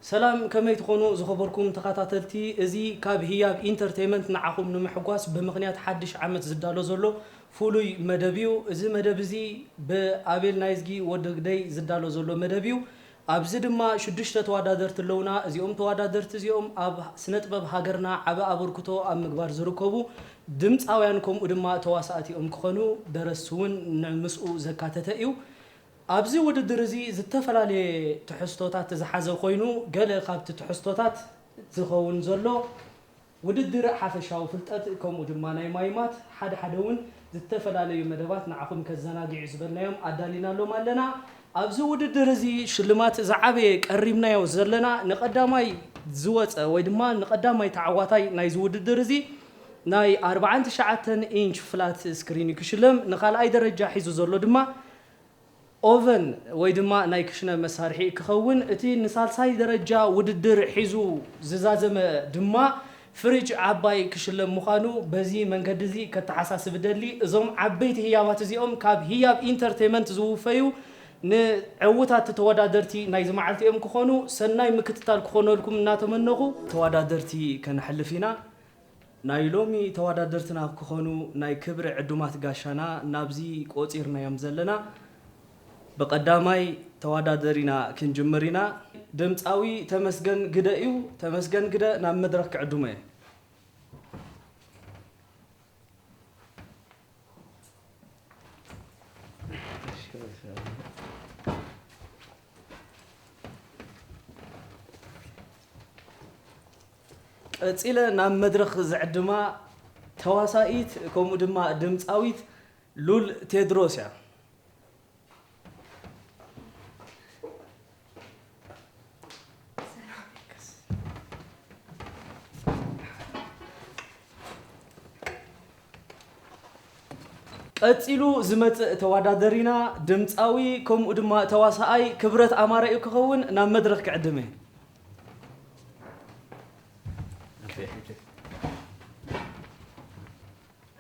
ሰላም፣ ከመይ ትኾኑ ዝኸበርኩም ተኸታተልቲ? እዚ ካብ ህያብ ኢንተርቴይመንት ንዓኹም ንምሕጓስ ብምኽንያት ሓድሽ ዓመት ዝዳሎ ዘሎ ፍሉይ መደብ እዩ። እዚ መደብ እዚ ብኣቤል ናይዝጊ ወዲ ግደይ ዝዳሎ ዘሎ መደብ እዩ። ኣብዚ ድማ ሽዱሽተ ተወዳደርቲ ኣለዉና። እዚኦም ተወዳደርቲ እዚኦም ኣብ ስነ ጥበብ ሃገርና ዓቢ ኣበርክቶ ኣብ ምግባር ዝርከቡ ድምፃውያን ከምኡ ድማ ተዋሳእቲ እዮም ክኾኑ። ደረስቲ እውን ንምስኡ ዘካተተ እዩ። ኣብዚ ውድድር እዚ ዝተፈላለየ ትሕዝቶታት ዝሓዘ ኮይኑ፣ ገለ ካብቲ ትሕዝቶታት ዝኸውን ዘሎ ውድድር ሓፈሻዊ ፍልጠት፣ ከምኡ ድማ ናይ ማይማት፣ ሓደ ሓደ እውን ዝተፈላለዩ መደባት ንዓኹም ከዘናግዑ ዝበልናዮም ኣዳሊናሎም ኣለና። ኣብዚ ውድድር እዚ ሽልማት ዝዓበየ ቀሪብናዮ ዘለና ንቐዳማይ ዝወፀ ወይ ድማ ንቐዳማይ ተዓዋታይ ናይዚ ውድድር እዚ ናይ ኣርብዓን ትሽዓተን ኢንች ፍላት ስክሪን እዩ ክሽለም። ንኻልኣይ ደረጃ ሒዙ ዘሎ ድማ ኦቨን ወይ ድማ ናይ ክሽነ መሳርሒ ክኸውን፣ እቲ ንሳልሳይ ደረጃ ውድድር ሒዙ ዝዛዘመ ድማ ፍሪጅ ዓባይ ክሽለም ምዃኑ በዚ መንገዲ እዚ ከተሓሳስብ እደሊ። እዞም ዓበይቲ ህያባት እዚኦም ካብ ህያብ ኢንተርቴይመንት ዝውፈዩ ንዕዉታት ተወዳደርቲ ናይዚ መዓልቲ እዮም ክኾኑ። ሰናይ ምክትታል ክኾነልኩም እናተመነኹ ተወዳደርቲ ከነሕልፍ ኢና። ናይ ሎሚ ተወዳደርትና ክኾኑ ናይ ክብሪ ዕዱማት ጋሻና ናብዚ ቆጺርናዮም ዘለና። ብቐዳማይ ተወዳደሪና ክንጅምር ኢና። ድምፃዊ ተመስገን ግደ እዩ። ተመስገን ግደ ናብ መድረኽ ክዕድሞ እየ። ቀጺለ ናብ መድረኽ ዝዕድማ ተዋሳኢት ከምኡ ድማ ድምጻዊት ሉል ቴድሮስ እያ። ቀጺሉ ዝመጽእ ተወዳደሪና ድምጻዊ ከምኡ ድማ ተዋሳኣይ ክብረት ኣማረ እዩ ክኸውን። ናብ መድረኽ ክዕድም እየ።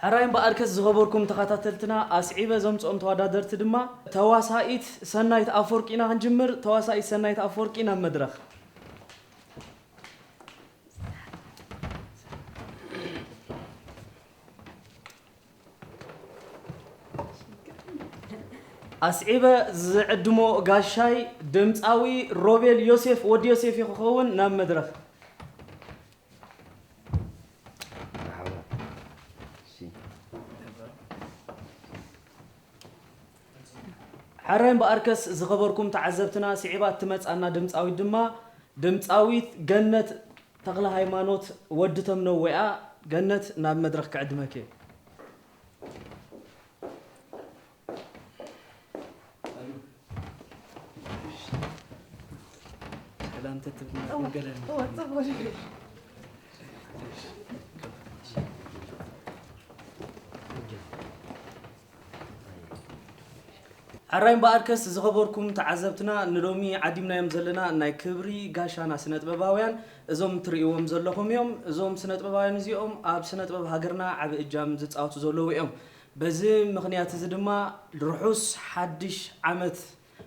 ሕራይ እምበኣርከስ ዝኸበርኩም ተኸታተልትና፣ ኣስዒበ ዘምጽኦም ተወዳደርቲ ድማ ተዋሳኢት ሰናይት ኣፈወርቂ ኢና ክንጅምር። ተዋሳኢት ሰናይት ኣፈወርቂ ናብ መድረኽ። ኣስዒበ ዝዕድሞ ጋሻይ ድምጻዊ ሮቤል ዮሴፍ፣ ወዲ ዮሴፍ እዩ ክኸውን። ናብ መድረኽ። ሕራይ እምበኣርከስ ዝኸበርኩም ተዓዘብትና፣ ስዒባ እትመጻና ድምጻዊት ድማ ድምጻዊት ገነት ተኽለ ሃይማኖት፣ ወዲ ተምነው እያ። ገነት፣ ናብ መድረኽ ክዕድመኪ እየ። ሰላም ተትብልና እወ፣ ገለን። እወ፣ ጽቡቅ። ሕራይ እምበኣርከስ ዝኸበርኩም ተዓዘብትና፣ ንሎሚ ዓዲምናዮም ዘለና ናይ ክብሪ ጋሻና ስነጥበባውያን እዞም ትርእይዎም ዘለኹም እዮም። እዞም ስነጥበባውያን እዚኦም ኣብ ስነጥበብ ሃገርና ዓቢ እጃም ዝጻወቱ ዘለዉ እዮም። በዚ ምኽንያት እዚ ድማ ርሑስ ሓድሽ ዓመት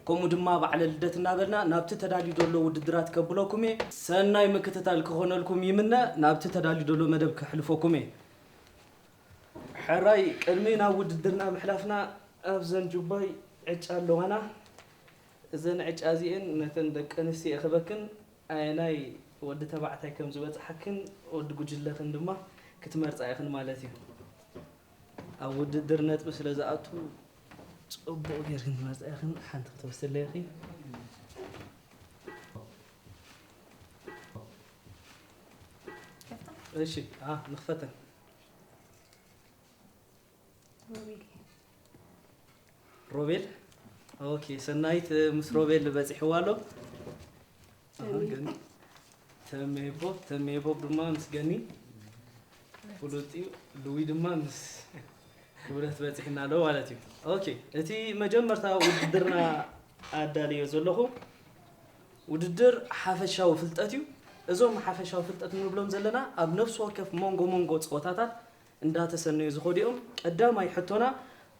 ከምኡ ድማ በዓለ ልደት እናበልና ናብቲ ተዳልዩ ዘሎ ውድድራት ከብለኩም እየ። ሰናይ ምክትታል ክኾነልኩም ይምነ። ናብቲ ተዳልዩ ዘሎ መደብ ከሕልፈኩም እየ። ሕራይ፣ ቅድሚ ናብ ውድድርና ምሕላፍና ኣብዘን ጁባይ ዕጫ ኣለዋና። እዘን ዕጫ እዚኤን ነተን ደቂ ኣንስትዮ የኽበክን። ኣየናይ ወዲ ተባዕታይ ከም ዝበጽሓክን ወዲ ጉጅለኽን ድማ ክትመርጻ ኢኽን ማለት እዩ። ኣብ ውድድር ነጥቢ ስለ ዝኣቱ ጽቡቕ ጌርክን ትመርጻ ኢኽን። ሓንቲ ክትወስድለይ ኢኺ። እሺ፣ ኣ፣ ንኽፈተን። ሮቤል። ኦኬ፣ ሰናይት ምስ ሮቤል በጺሕዋ ኣሎ። ኣሃ፣ ተሜ። ገኒ። ተሜቦ፣ ተሜቦ ድማ ምስ ገኒ። ፍሉጥ እዩ። ልዊ ድማ ምስ ክብረት በጺሕና ኣሎ ማለት እዩ። ኦኬ፣ እቲ መጀመርታ ውድድርና ኣዳልዮ ዘለኹ ውድድር ሓፈሻዊ ፍልጠት እዩ። እዞም ሓፈሻዊ ፍልጠት ንብሎም ዘለና ኣብ ነፍሲ ወከፍ መንጎ መንጎ ጸወታታት እንዳተሰነዩ ዝኸዱ እዮም። ቀዳማይ ሕቶና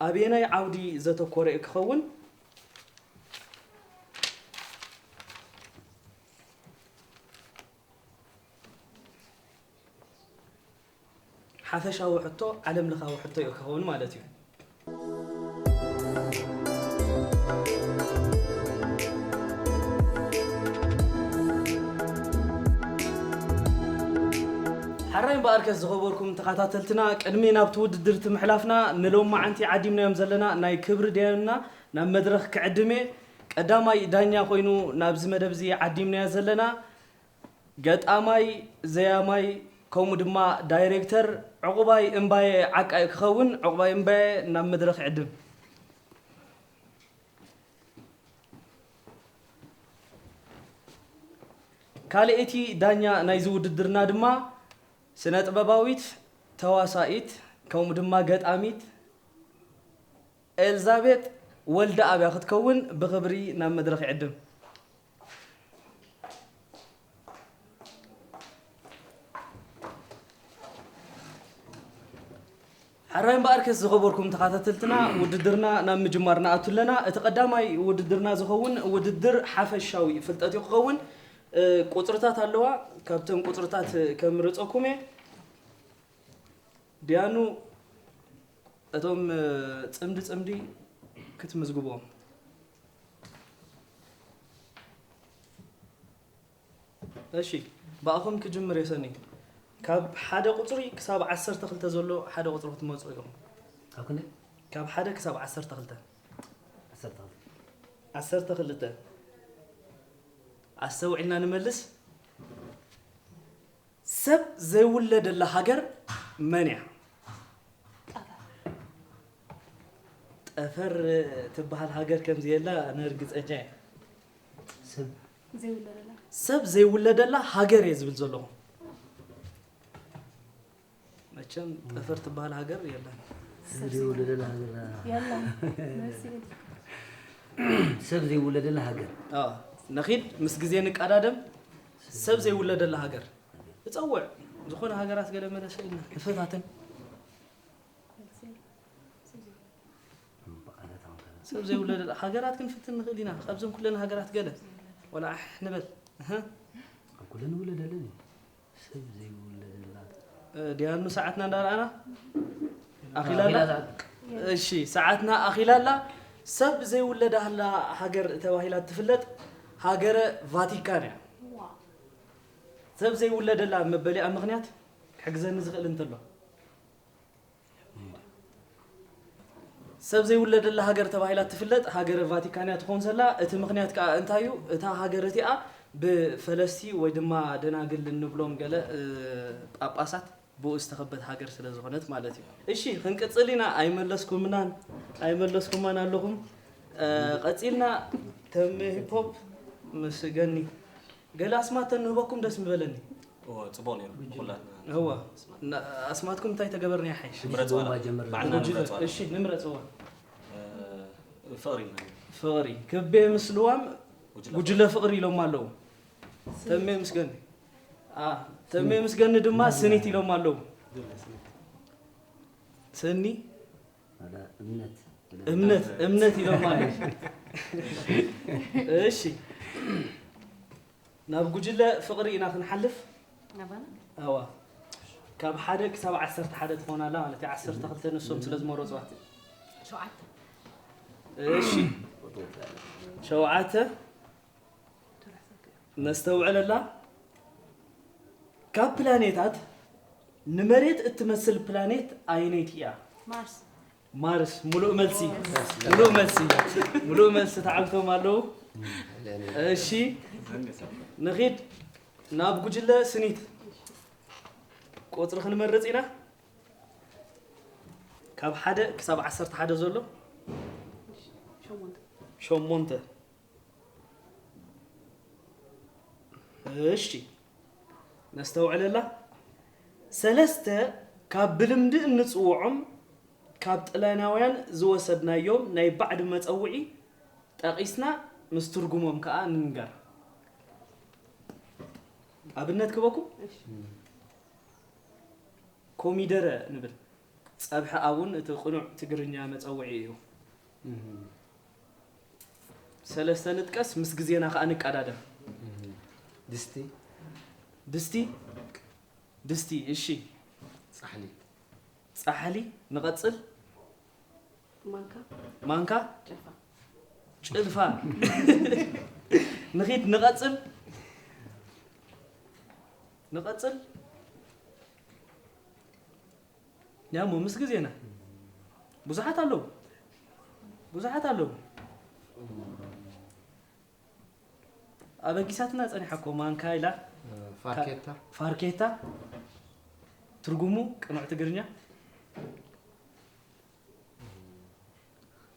ኣበየናይ ዓውዲ ዘተኮረ እዩ ክኸውን? ሓፈሻዊ ሕቶ ዓለም ለኻዊ ሕቶ እዩ ክኸውን ማለት እዩ። ሓራይ እምበኣርከስ ዝኸበርኩም ተኸታተልትና፣ ቅድሚ ናብቲ ውድድር ምሕላፍና ንሎማዓንቲ ዓዲምናዮም ዘለና ናይ ክብሪ ዳያኑና ናብ መድረኽ ክዕድም እየ። ቀዳማይ ዳኛ ኮይኑ ናብዚ መደብ እዚ ዓዲምናዮ ዘለና ገጣማይ፣ ዘያማይ ከምኡ ድማ ዳይሬክተር ዕቑባይ እምባየ ዓቃይ ክኸውን። ዕቑባይ እምባየ ናብ መድረኽ ይዕድም። ካልኣይቲ ዳኛ ናይዚ ውድድርና ድማ ስነ ጥበባዊት፣ ተዋሳኢት ከምኡ ድማ ገጣሚት ኤልዛቤጥ ወልደኣብያ ክትከውን ብኽብሪ ናብ መድረኽ ይዕድም። ሓራይ እምበኣርከስ ዝኸበርኩም ተኸታተልትና፣ ውድድርና ናብ ምጅማር ንኣቱ ኣለና። እቲ ቀዳማይ ውድድርና ዝኸውን ውድድር ሓፈሻዊ ፍልጠት እዩ ክኸውን። እ፣ ቁፅርታት ኣለዋ። ካብተን ቁፅርታት ከምርፀኩም እየ። ዲያኑ፣ እቶም፣ እ፣ ፅምዲ ፅምዲ ክትምዝግቦም። እሺ፣ ብኣኹም ክጅምር እየ ሰኒ። ካብ ሓደ ቁፅሪ ክሳብ ዓሰርተ ክልተ ዘሎ ሓደ ቁፅሪ ክትመፁ ኢኹም። ካብ ክንደይ? ካብ ሓደ ክሳብ ዓሰርተ ክልተ። ዓሰርተ ክልተ። ዓሰርተ ክልተ። ኣስተውዒልና ንመልስ። ሰብ ዘይውለደላ ሃገር መን እያ? ጠፈር ትበሃል ሃገር ከም ዘየላ ኣነ ርግጸኛ እየ። ሰብ ዘይውለደላ። ሰብ ዘይውለደላ ሃገር እየ ዝብል ዘለኹ። መቸም ጠፈር ትበሃል ሃገር የለን። ሰብ ዘይውለደላ ሃገር። የለን። መሲ። ሰብ ዘይውለደላ ሃገር። ኣዎ፣ ነኺድ ምስ ግዜ ንቀዳደም። ሰብ ዘይውለደላ ሃገር። እጸውዕ፣ ዝኾነ ሃገራት ገለ መለ ስኢልና ንፈታተን። ሰብ ዘይውለደላ ሃገራት ክንፍትን ንኽእል ኢና። ካብዘን ኩለን ሃገራት ገለ ወላ ዓሕ ንበል። እህ። ኣብ ኩለን ይውለደለን እዩ። ሰብ ዘይውለደላ። እ፣ ዲያኑ ሰዓትና እንዳረኣና ኣኺላላ? ኣኺላላ። እሺ፣ ሰዓትና ኣኺላላ። ሰብ ዘይውለዳላ ሃገር ተባሂላ ትፍለጥ ሃገረ ቫቲካን እያ። ሰብ ዘይውለደላ መበሊኣ ምኽንያት ክሕግዘኒ ዝኽእል እንተሎ። ሰብ ዘይውለደላ ሃገር ተባሂላ ትፍለጥ ሃገረ ቫቲካን እያ ትኸውን ዘላ። እቲ ምኽንያት ከኣ እንታይ እዩ? እታ ሃገር እቲኣ ብፈለስቲ ወይ ድማ ደናግል እንብሎም ገለ፣ እ፣ ጳጳሳት ብኡ ዝተኸበት ሃገር ስለ ዝኾነት ማለት እዩ። እሺ፣ ክንቅጽል ኢና። ኣይመለስኩምናን፣ ኣይመለስኩማን ኣለኹም። እ፣ ቀጺልና ተም ሂፕሆፕ ምስ ገኒ ገለ ኣስማት ተንህበኩም ደስ ምበለኒ። እወ፣ ጽቡቕ ነይሩ። ብጉጅለ። ኩላትና እወ። ኣስማት። ና-፣ ኣስማትኩም እንታይ ተገበርና ይሓይሽ? ምረጽ ዋላ። ጀምር። ባዕልና ጉጅለ። ንምረጽ ዋላ። እሺ፣ ንምረጽ እወ። እ፣ ፍቕሪ ኢና። ፍቕሪ። ክቤ ምስ ልዋም ጉጅለ ጉጅለ ፍቕሪ። ፍቕሪ ኢሎም ኣለዉ። ተሜ ምስ ገኒ። አ፣ ተሜ ምስ ገኒ ድማ ስኒት ኢሎም ኣለዉ። ስኒ? ኣላ እምነት። እምነት፣ እምነት ኢሎም ኣለዉ። እሺ። ናብ ጉጅለ ፍቕሪ ኢና ክንሓልፍ። ናባና? ኣዋ። ካብ ሓደ ክሳብ ዓሰርተ ሓደ ትኾን ኣላ ማለት እዩ። ዓሰርተ ክልተ ንሶም ስለ ዝመረጽዋ። ሸውዓተ። እሺ። ሸውዓተ። ነስተውዕለላ። ካብ ፕላኔታት ንመሬት እትመስል ፕላኔት ኣየነይቲ እያ? ማርስ። ማርስ፣ ሙሉእ መልሲ። ሙሉእ መልሲ። ሙሉእ መልሲ ተዓብቶም ኣለዉ። እሺ፣ ንኺድ ናብ ጉጅለ ስኒት። ቁጽሪ ክንመርጽ ኢና። ካብ ሓደ ክሳብ ዓሰርተ ሓደ ዘሎ? ሸሞንተ። ሸሞንተ። እሺ፣ ነስተውዕለላ። ሰለስተ ካብ ብልምዲ እንጽውዖም ካብ ጥልያናውያን ዝወሰድናዮም ናይ ባዕዲ መጸውዒ ጠቒስና ምስ ትርጉሞም ከኣ ንንገር። ኣብነት ክበኩም? እሺ። ኮሚደረ ንብል። ጸብሒ ኣውን እቲ ቅኑዕ ትግርኛ መጸውዒ እዩ። እህ። ሰለስተ ንጥቀስ፣ ምስ ግዜና ከኣ ንቀዳደም። እህ። ድስቲ። ድስቲ? ድስቲ፣ እሺ። ጻሕሊ። ጻሕሊ። ንቐጽል። ማንካ። ማንካ። ጭልፋ። ጭልፋ። ንኺድ። ንቐጽል። ንቐጽል። ያሞ ምስ ግዜና ብዙሓት ኣለዉ። ብዙሓት ኣለዉ። ኣበጊሳትና ጸኒሓ እኮ ማንካ ኢላ። ፋርኬታ። ፋርኬታ። ትርጉሙ ቅኑዕ ትግርኛ።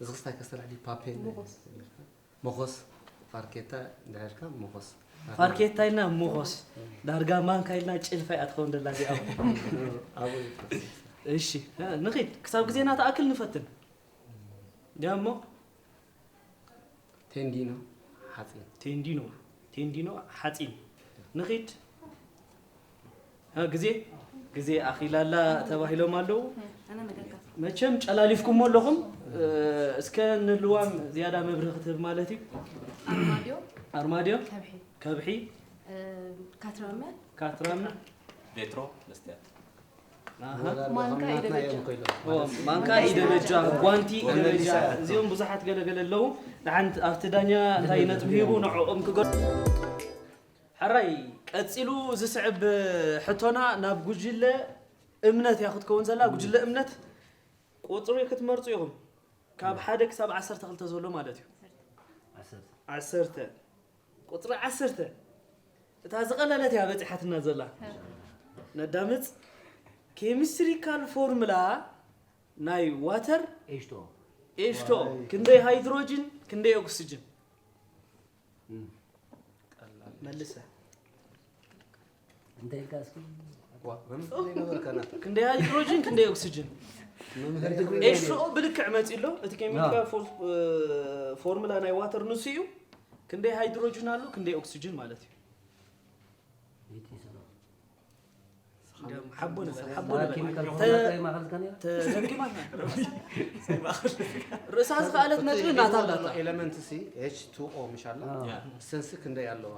እዚ ክስታይ ከስተላዕሊ ፓፔ። ሞኾስ። ፋርኬታ ድሕርካ ሞኾስ። ፋርኬታ ኢልና ሞኾስ። ዳርጋ ማንካ ኢልና ጭልፋ እያ ትኸውን ደላ እዚኣ። ኣብኡ እሺ፣ ንኺድ። ክሳብ ግዜና ትኣክል ንፈትን። ያሞ ቴንዲኖ ሓፂን። ቴንዲኖ። ቴንዲኖ ሓፂን። ንኺድ። እ፣ ግዜ ግዜ ኣኺላላ ተባሂሎም ኣለዉ። ኣነ ነገርካ። መቸም ጨላሊፍኩሞ ኣለኹም። እ፣ እስከ ንልዋም ዝያዳ መብርህ ክትህብ ማለት እዩ። ኣርማድዮ። ኣርማድዮ። ከብሒ። ከብሒ። እ፣ ካትራመ። ካትራመ። ቤትሮ መስትያት። ኣሃ። ማንካ ኢደ በጃ። ኦ፣ ማንካ ኢደ በጃ፣ ጓንቲ ኢደ በጃ። እዚኦም ብዙሓት ገለገለ ኣለዉ። ንሓንቲ ኣብቲ ዳኛ እንታይ ነጥቢ ሂቡ ንዕኦም ክገ-፣ ሕራይ ቀጺሉ ዝስዕብ ሕቶና ናብ ጉጅለ እምነት እያ ክትከውን ዘላ። ጉጅለ እምነት ቁጽሪ ክትመርጹ ኢኹም። ካብ ሓደ ክሳብ ዓሰርተ ክልተ ዘሎ ማለት እዩ። ዓሰርተ። ቁጽሪ ዓሰርተ። እታ ዝቐለለት እያ በጺሓትና ዘላ። ነዳምጽ። ኬሚስትሪካል ፎርሙላ ናይ ዋተር ኤሽቶ ኤሽቶ ክንደይ ሃይድሮጅን ክንደይ ኦክስጅን? መልሰ። እንታይ ኢልካ እስኪ? ክንደይ ሃይድሮጅን ክንደይ ኦክስጅን? ኤሽቶ ብልክዕ መጺ ኣሎ። እቲ ኬሚካል ፎር-፣ እ፣ ፎርሙላ ናይ ዋተር ንሱ እዩ። ክንደይ ሃይድሮጅን ኣሎ ክንደይ ኦክስጅን ማለት እዩ። ሓቦ ንበል፣ ሓቦ ንበል። ኬሚካል ተ-፣ ፎርሙላ እንታይ ማእኸል ዝካነ? ተዘኪማ። ርእሳ ዝኸኣለት ነጥቢ እናታ ኣላታ። ኤለመንት ሲ ኤች ቱ ኦ ምሽ ኣላ። ሰንስ ክንደይ ኣለዋ?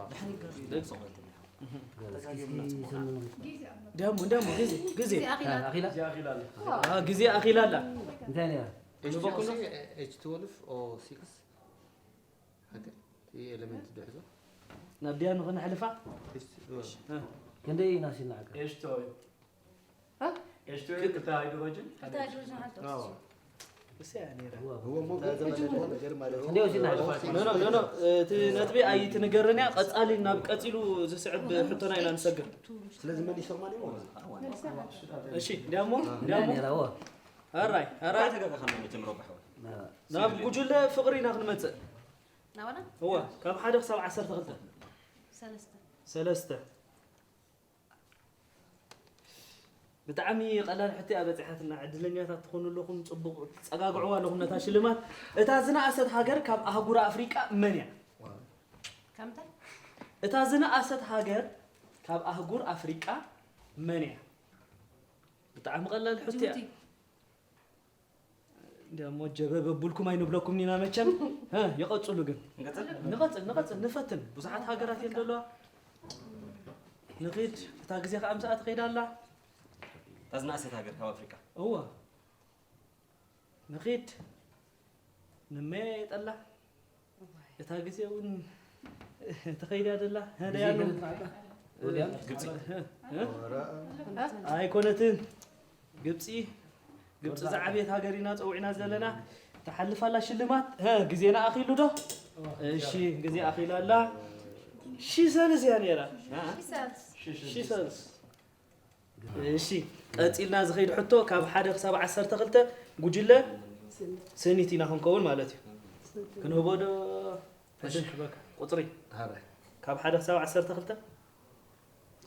ደሞ፣ ደሞ፣ ግዜ፣ ግዜ። ኣኺላ? አ፣ ግዜ ኣኺላ ኣላ። እንታይ ነይራ? ኤች ቱ ኦ ሲ ኤች ትወልፍ ኦ ሲክስ። ሃገር፣ ይህ ኤለመንት ድሕዞ። ናብ ድያ ንኽነሕልፋ? ኤች ቱ ኦ። እ። ክንደይ ኢና ሲና ዓቀ? ኤሽቶ እዩ። ኤሽቶ እዩ፣ ክልተ ሃይድሮጅን። ክልተ ሃይድሮጅን ሓንቲ ኦክስጅን። እሰያ ነይራ። እዎ፣ እሞ ነገር ማለት ነው። ክንደይ ወሲና ዓቀ? ኖ፣ ኖ፣ ኖ፣ ኖ። እቲ ነጥቢ ኣይትንገርን እያ። ቀጻሊ፣ ናብ ቀጺሉ ዝስዕብ ሕቶና ኢና ንሰግር። ስለዚ መሊሶም ማለት ነው። እሺ፣ እንዲያሞ፣ እንዲያሞ። ነይራ፣ እዎ። ኣራይ፣ ኣራይ። ተጋጋ ከና መጀመሪያ ባሕዋ። ናብ ጉጅለ ፍቕሪ ኢና ክንመጽእ። ናባና? እወ፣ ካብ ሓደ ክሳብ ዓሰርተ ክልተ። ሰለስተ። ሰለስተ። ብጣዕሚ ቀላል ሕቶ እያ በጺሓትና። ዕድለኛታት ትኾኑ ኣለኹም፣ ጽቡቕ ትጸጋግዕዋ ኣለኹም ነታ ሽልማት። እታ ዝነኣሰት ሃገር ካብ ኣህጉር ኣፍሪቃ መን እያ? ከምታይ? እታ ዝነኣሰት ሃገር ካብ ኣህጉር ኣፍሪቃ መን እያ? ብጣዕሚ ቀላል ሕቶ እያ። ጅቡቲ። እንዲያሞ ጀበ በቡልኩም ኣይንብለኩም ኢና መቸም። እ፣ ይቐጽሉ ግን። ንቀጽል? ንቐጽል፣ ንቐጽል፣ ንፈትን። ብዙሓት ሃገራት እየን ዘለዋ። ንኺድ፣ እታ ግዜ ከኣ ምስኣ ትኸይድ ኣላ። እታ ዝነኣሰት ሃገር ካብ ኣፍሪቃ። እወ። ንኺድ። ንመያ የጠላ። እታ ግዜ እውን ትኸይድ እያ ደላ። ሀደያኑ። ግብጺ። እ? ኣይኮነትን። ግብጺ፣ ግብጺ ዝዓበየት ሃገር ኢና ጸዊዕና ዘለና። ትሓልፍ ኣላ ሽልማት። ሀ፣ ግዜና ኣኺሉ ዶ? እሺ፣ ግዜ ኣኺላ ኣላ። ሺ ሰልስ እያ ነይራ። ሺ ሰልስ። እሺ፣ ቀጺልና ዝኸይድ ሕቶ ካብ ሓደ ክሳብ ዓሰርተ ክልተ ጉጅለ ስኒት ኢና ክንከውን ማለት እዩ። ክንህቦ ዶ? ሕጂ ንሕበካ። ቁጽሪ። ሃራይ። ካብ ሓደ ክሳብ ዓሰርተ ክልተ?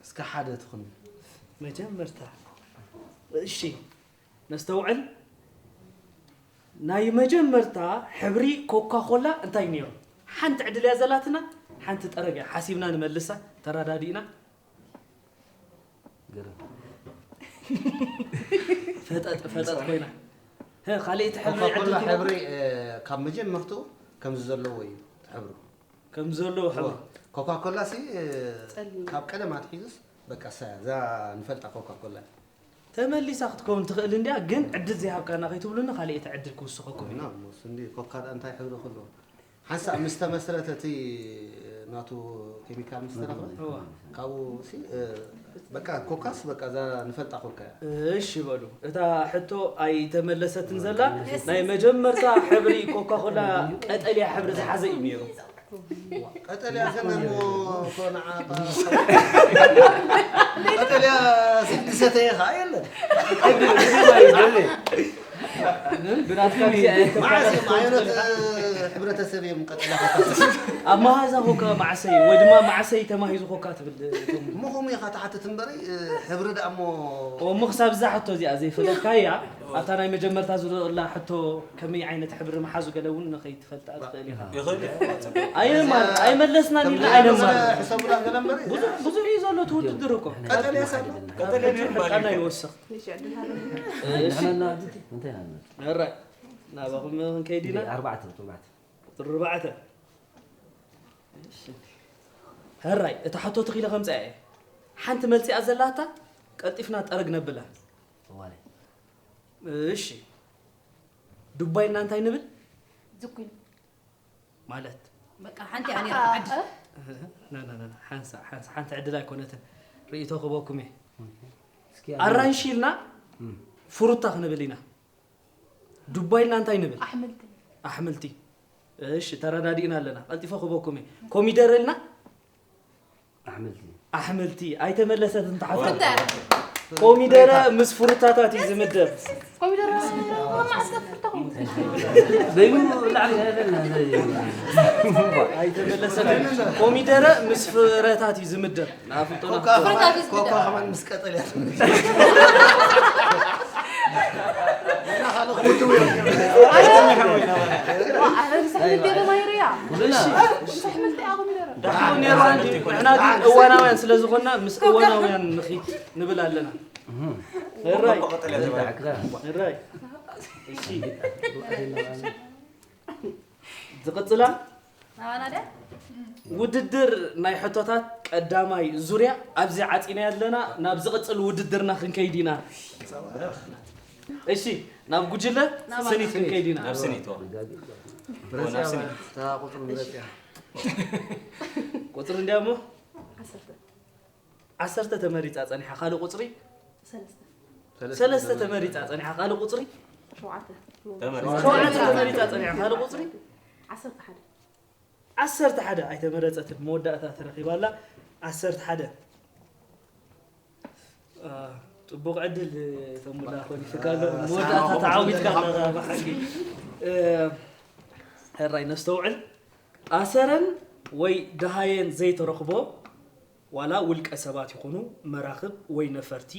እስከ ሓደ ትኹን። መጀመርታ። እሺ፣ ነስተውዕል። ናይ መጀመርታ ሕብሪ ኮካ ኮላ እንታይ ነይሩ? ሓንቲ ዕድል እያ ዘላትና፣ ሓንቲ ጠረግ እያ። ሓሲብና ንመልሳ፣ ተረዳዲእና። ገርም። ፈጠጥ፣ ፈጠጥ ኮይና። ሀ፣ ካልኣይቲ ሕብሪ ኮካኮላ ዕድል ትህብ? ሕብሪ፣ እ፣ ካብ መጀመርቱ ከምዚ ዘለዎ እዩ ሕብሩ። ከም ዘለዎ ሕብሪ። ኮካኮላ ሲ፣ እ፣ ጸሊም። ካብ ቀደም ኣትሒዙስ በቃ እሳ እያ፣ እዛ ንፈልጣ ኮካኮላ። ተመሊሳ ክትከውን ትኽእል እንድያ፣ ግን ዕድል ዘይሃብካና ከይትብሉኒ ካልእ እቲ ዕድል ክውስኸኩም እዩ። እና ሞስ እንዲ ኮካ እንታይ ሕብሪ ክህልዎ ሓንሳእ ምስ ተመስረተ እቲ ናቱ ኬሚካል ምስ ተረኽበ እዋ። ካብኡ ሲ በቃ ኮካስ በቃ እዛ ንፈልጣ ኮካ እያ። እሺ በሉ፣ እታ ሕቶ ኣይተመለሰትን ዘላ። ናይ መጀመርታ ሕብሪ ኮካ ኮላ ቀጠልያ ሕብሪ ዝሓዘ እዩ ነይሩ። ቀጠልያ ግን እሞ እኮ ንዓ ቀጠልያ ስድሰተ ኢኻ የለን ብናትካ ግዜ መዓስ እዮም ኣይተፋለጥኩን ዓይነት ትብል። ሕብረተሰብ እዮም ቀጠልያ ኣብ መሃዛ ኮካ መዓሰይ ወይ ድማ መዓሰይ ተማሂዙ ኮካ ትብል። ምኹም ኢኻ ትሓትት እምበሪ ሕብሪ ደኣ እሞ እሞ ክሳብ እዛ ሕቶ እዚኣ ዘይፈለጥካያ ኣብታ ናይ መጀመርታ ዝረላ ሕቶ ከመይ ዓይነት ሕብሪ መሓዙ ገለ እውን ንኸይትፈልጣ ትኽእል ኢኻ። ይኽእል እዩ። ኣይማር ኣይመለስናን ኢልና ኣይነማር። ሕሰቡላ ገለ እምበሪ ብዙሕ ብዙሕ እዩ ዘሎ እቲ ውድድር እኮ። ቀጠልያ ሰብ ቀጠልያ ነይሩ ሕርቃና ባሊ። ይወስኽ። እሺ ዕድል ንሕና እና ኣድቲ እንታይ ኢና ንብል? ሕራይ ናባኹም ክንከይድ ኢና። ኣርባዕተ ነጥቢ ኣርባዕተ። ቁፅሪ ኣርባዕተ። ሕራይ እታ ሕቶ ትኺለ ከምፅኣ እየ። ሓንቲ መልፂኣ ዘላታ ቀልጢፍና ጠረግ ነብላ። እዋለ እሺ ዱባይና እንታይ ንብል? ዝኩል ማለት በቃ ሓንቲ እያ ነይራ ዓዲ ና፣ ና፣ ና፣ ና፣ ሓንሳ ሓንሳ ሓንቲ ዕድል ኣይኮነትን። ርእይቶ ክበኩም እየ። እስኪ ኣራንሺ ኢልና እም። ፍሩታ ክንብል ኢና። ዱባይ ኢልና እንታይ ንብል? ኣሕምልቲ ኣሕምልቲ። እሺ ተረዳዲእና ኣለና። ቀልጢፈ ክበኩም እየ። ኮሚደረ ኢልና ኣሕምልቲ ኣሕምልቲ ኣይተመለሰትን ተሓቶ። ፍሩታ ኮሚደረ ምስ ፍሩታታት እዩ ዝምደብ። ኮሚደረ ማዕስከ ፍርታ ኮምት በይኑ ላዕሊ ያለና ኣይተመለሰትን። ኮሚደረ ምስ ፍረታት እዩ ዝምደብ። ንኣፍልጦና ኮካ ከማን ምስ ቀጠልያ ኣሕምልቲ ማይርያ ኣሕምልቲ እያ ኮሚደረ ኔርና እንዲ ንሕና ግን እዋናውያን ስለ ዝኾንና ምስ እዋናውያን ንኺድ ንብል ኣለና። ሕራይ ሕራይ እሺ ዝቕጽላ ናባና ደ ውድድር ናይ ሕቶታት ቀዳማይ ዙርያ ኣብዚ ዓጺና ኣለና። ናብ ዝቕጽል ውድድርና ክንከይድ ኢና። እሺ ናብ ጉጅለ ስኒት ክንከይድ ኢና። ናብ ስኒት ዋ። ምረጽያ እታ ቁፅሪ ምረጽያ ቁፅሪ እንዲያሞ ዓሰርተ ዓሰርተ ተመሪፃ ፀኒሓ። ካልእ ቁፅሪ ሰለስተ ሰለስተ ተመሪፃ ፀኒሓ። ካልእ ቁፅሪ ሸውዓተ ተመሪፃ። ሸውዓተ ተመሪፃ ፀኒሓ። ካልእ ቁፅሪ ዓሰርተ ሓደ ዓሰርተ ሓደ ኣይተመረፀትን። መወዳእታ ተረኺባ ኣላ። ዓሰርተ ሓደ አ፣ ፅቡቕ ዕድል ተሙላ ኮኒፍካ ኣሎ። መወዳእታ ተዓዊትካ ኣለኻ ብሓቂ። እ፣ ሕራይ ነስተውዕል። ኣሰረን ወይ ደሃየን ዘይተረኽቦ ዋላ ውልቀ ሰባት ይኹኑ መራኽብ ወይ ነፈርቲ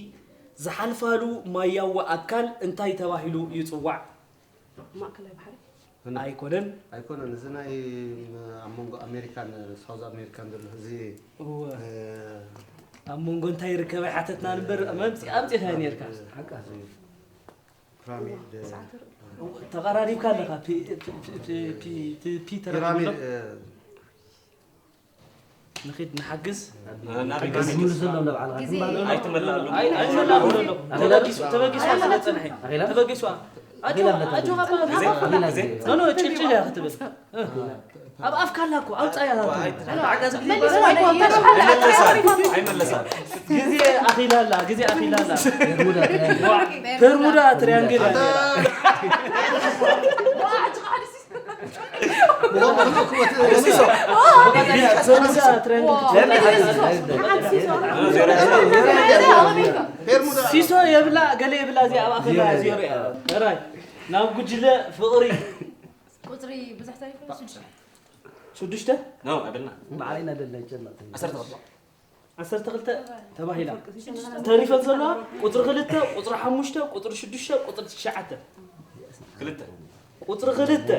ዝሓልፋሉ ማያዊ ኣካል እንታይ ተባሂሉ ይጽዋዕ? ማእከላይ ባሕሪ ኣይኮነን። ኣይኮነን እዚ ናይ ኣብ መንጎ ኣሜሪካን ሳውዝ ኣሜሪካን ዘሎ እዚ እወ። ኣብ መንጎ እንታይ ይርከብ ኣይሓተትናን እምበር መምፂ- ኣምፂእካዮ ነርካ። ሓቃ ፒራሚድ ተቐራሪብካ ኣለኻ። ፒ- ፒ- ፒ- ፒ- ፒ- ፒ ተረኺቡ ኣሎ። ፒራሚድ ንኺድ ንሓግዝ። ናበይ ዝምልሱ ገሲሱ? ኣለዉ ንባዕልኻ ግዜ ትምባል ኣይትመላሉ። ኣይ- ኣይመላእኹን ኣሎ። ተበጊሱ ተበጊሱ ስለ ዝፀንሐ። ኣኺላ? ተበጊሱ። ኣጆኻ ኣኺላ ኣጆኻ ኣለካ። ኣጆኻ ግዜ? No, no, ጭልጭል እያ ክትብል። ኣብ ኣፍካ ኣላ እኮ ኣውፃያ። ኣይ- ተዓጋዚ ግዜ ኣይመለሳል። ኣይመለሳል። ግዜ ኣኺላ ኣላ ግዜ ኣኺላ ኣላ። በርሙዳ ትሪያንግል። በርሙዳ ትሪያንግል እያ። በርሙዳ ትሪያንግል። ሲሶ የብላ ገለ የብላ እዚኣ ኣብ ኣኺላ ዜሮ እያ። ሕራይ ናብ ጉጅለ ፍቕሪ ቁፅሪ ብዙሕ ተሪፉ ሽዱሽተ ሽዱሽተ ነው አይደልና ባዕለይና ደላ ይጨነቕ ዓሰርተ ክልተ ዓሰርተ ክልተ ተባሂላ። ተሪፈን ዘለዋ ቁፅሪ ክልተ፣ ቁፅሪ ሓሙሽተ፣ ቁፅሪ ሽዱሽተ፣ ቁፅሪ ትሽዓተ። ክልተ ቁፅሪ ክልተ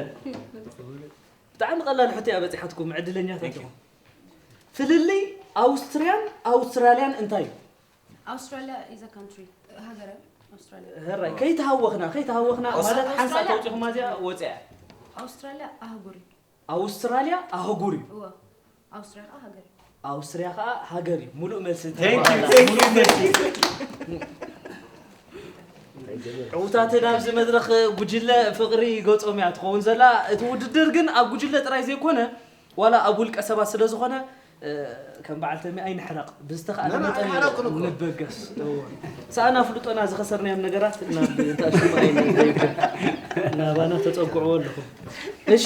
ብጣዕሚ ቀላል ሕቶ እያ በፂሓትኩም፣ ዕድለኛታት ኢኹም። ፍልልይ ኣውስትርያን ኣውስትራልያን እንታይ እዩ? ኣውስትራልያ is a country ሃገር ኣውስትራልያ ሕራይ ከይተሃወኽና ከይተሃወኽና ማለት ሓንሳእ ተውፂኹማ እዚኣ ወፂኣ። ኣውስትራልያ ኣህጉር እዩ ኣውስትራልያ ኣህጉር እዩ። እወ ኣውስትራልያ ከዓ ሃገር እዩ ኣውስትርያ ከዓ ሃገር እዩ። ሙሉእ መልሲ Thank you, thank you, thank you. ዕውታትን ኣብዚ መድረኽ ጉጅለ ፍቕሪ ገጾም እያ ትኸውን ዘላ። እቲ ውድድር ግን ኣብ ጉጅለ ጥራይ ዘይኮነ፣ ዋላ ኣብ ውልቀ ሰባት ስለ ዝኾነ፣ እ፣ ከም በዓል ተሚ ኣይንሕረቕ። ብዝተኻእለ መን መጠን ኣይንሕረቕን እኮ። ንበገስ። እዎ። ሰኣን ኣፍልጦና ዝኸሰርናዮም ነገራት ናብ እንታሽሙ ኣይንበገስ። ናባና ተጸግዕዎ ኣለኹም። እሺ፣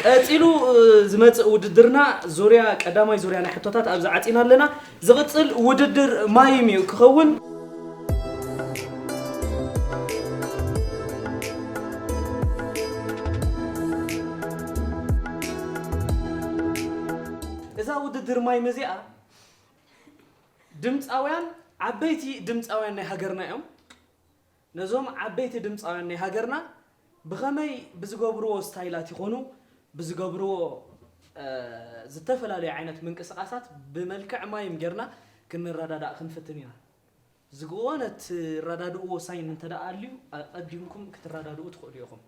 ቀጺሉ፣ እ፣ ዝመጽእ ውድድርና ዙርያ፣ ቀዳማይ ዙርያ ናይ ሕቶታት ኣብዚ ዓጺና ኣለና። ዝቕጽል ውድድር ማይም እዩ ክኸውን። እዛ ውድድር ማይም እዚኣ ድምፃውያን፣ ዓበይቲ ድምፃውያን ናይ ሃገርና እዮም። ነዞም ዓበይቲ ድምፃውያን ናይ ሃገርና ብኸመይ ብዝገብርዎ ስታይላት ይኾኑ፣ ብዝገብርዎ፣ እ፣ ዝተፈላለዩ ዓይነት ምንቅስቓሳት ብመልክዕ ማይም ጌርና ክንረዳዳእ ክንፍትን ኢና። ዝኾነ ትረዳድእዎ ሳይን እንተ ደኣ ኣልዩ፣ ኣቐዲምኩም ክትረዳድኡ ትኽእሉ ኢኹም።